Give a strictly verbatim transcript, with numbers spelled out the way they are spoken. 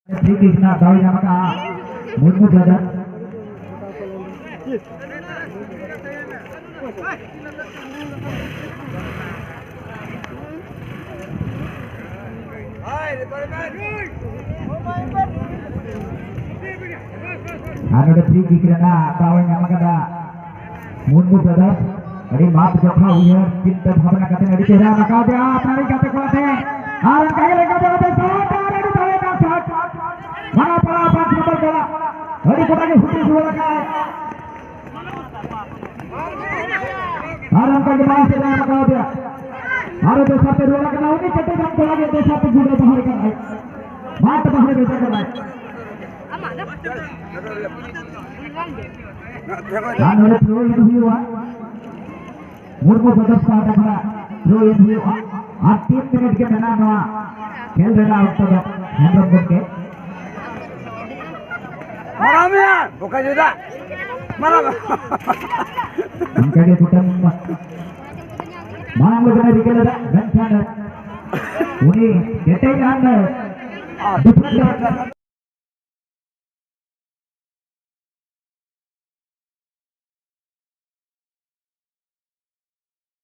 Free ᱠᱤᱠ ᱨᱮᱱᱟᱜ ᱫᱟᱣ ᱮ ᱧᱟᱢ ᱟᱠᱟᱫᱼᱟ ᱢᱩᱨᱢᱩ ᱵᱨᱟᱫᱟᱨ᱾ ᱟᱨ ᱱᱚᱰᱮ ᱯᱷᱨᱤ ᱠᱤᱠ ᱨᱮᱱᱟᱜ ᱫᱟᱣ ᱮ ᱧᱟᱢ ᱟᱠᱟᱫᱟ ᱢᱩᱨᱢᱩ ᱵᱨᱟᱫᱟᱨ᱾ ᱟᱹᱰᱤ ᱢᱟᱯ ᱡᱚᱠᱷᱟ ᱩᱭᱦᱟᱹᱨ ᱪᱤᱱᱛᱟᱹ ᱵᱷᱟᱵᱽᱱᱟ ᱠᱟᱛᱮ ᱟᱹᱰᱤ ᱪᱮᱦᱨᱟ ᱨᱟᱠᱟᱵ ᱮᱫᱟ ᱟᱯᱱᱟᱨᱤᱡ ᱜᱟᱛᱮ ᱠᱚᱲᱟ ᱴᱷᱮᱱ᱾ ᱟᱨ ᱚᱱᱠᱟ ᱜᱮ ᱞᱮᱠᱟ ᱫᱚ ᱟᱫᱚ ᱥᱟᱴ ᱟᱨ ᱟᱹᱰᱤ ᱫᱟᱲᱮᱭᱟᱱᱟᱜ ᱥᱟᱴ᱾ ᱢᱟᱱᱟ ᱯᱟᱲᱟ ᱯᱟᱸᱪ ᱱᱚᱢᱵᱚᱨ ᱫᱚᱞᱟ ᱟᱹᱰᱤ ᱜᱚᱴᱟ ᱜᱮ ᱦᱩᱴᱤᱧ ᱨᱩᱣᱟᱹᱲ ᱟᱠᱟᱫ᱾ ᱟᱨ ᱚᱱᱠᱟ ᱜᱮ ᱵᱟᱝ ᱥᱮᱫ ᱨᱟᱠᱟᱵ ᱮᱫᱟ᱾ ᱟᱨ ᱫᱚᱥᱟᱨ ᱛᱮ ᱨᱩᱣᱟᱹᱲ ᱟᱠᱟᱱᱟ ᱩᱱᱤ ᱠᱮᱴᱮᱡ ᱫᱟᱢ ᱠᱚᱲᱟ ᱜᱮ ᱫᱚᱥᱟᱨ ᱛᱮ ᱜᱩᱰᱟᱹ ᱵᱟᱦᱟᱨ ᱠᱟᱱᱟᱭ᱾ ᱢᱟᱴ ᱵᱟᱦᱨᱮ ᱵᱮᱴᱟ ᱠᱟᱱᱟᱭ᱾ ᱟᱨ ᱱᱚᱰᱮ ᱛᱷᱨᱳ ᱤᱱ ᱦᱩᱭᱩᱜᱼᱟ᱾ ᱢᱩᱨᱢᱩ ᱵᱨᱟᱫᱟᱨᱥ ᱯᱟᱦᱴᱟ ᱠᱷᱚᱱᱟᱜ ᱛᱷᱨᱳ ᱤᱱ ᱦᱩᱭᱩᱜᱼᱟ᱾ ᱟᱨ ᱛᱤᱱ ᱢᱤᱱᱤᱴ ᱜᱮ ᱢᱮᱱᱟᱜᱼᱟ ᱱᱚᱣᱟ ᱠᱷᱮᱞ ᱨᱮᱱᱟᱜ ᱚᱠᱛᱚ ᱫᱚ᱾ ᱦᱮᱢᱵᱨᱚᱢ ᱜᱚᱢᱠᱮ᱾ ᱢᱟᱨᱟᱝ ᱢᱮᱭᱟ, ᱵᱚᱠᱟ ᱡᱩᱫᱟ᱾ ᱢᱟᱨᱟᱝ᱾ ᱚᱱᱠᱟ ᱜᱮ ᱠᱩᱴᱟᱹᱢ ᱢᱟᱲᱟᱝ ᱞᱮᱠᱟᱱᱟᱜ ᱨᱤᱠᱟᱹ ᱞᱮᱫᱟ, ᱢᱮᱱᱠᱷᱟᱱ ᱩᱱᱤ ᱠᱮᱴᱮᱡ ᱟᱱ ᱰᱤᱯᱷᱮᱱᱰᱟᱨ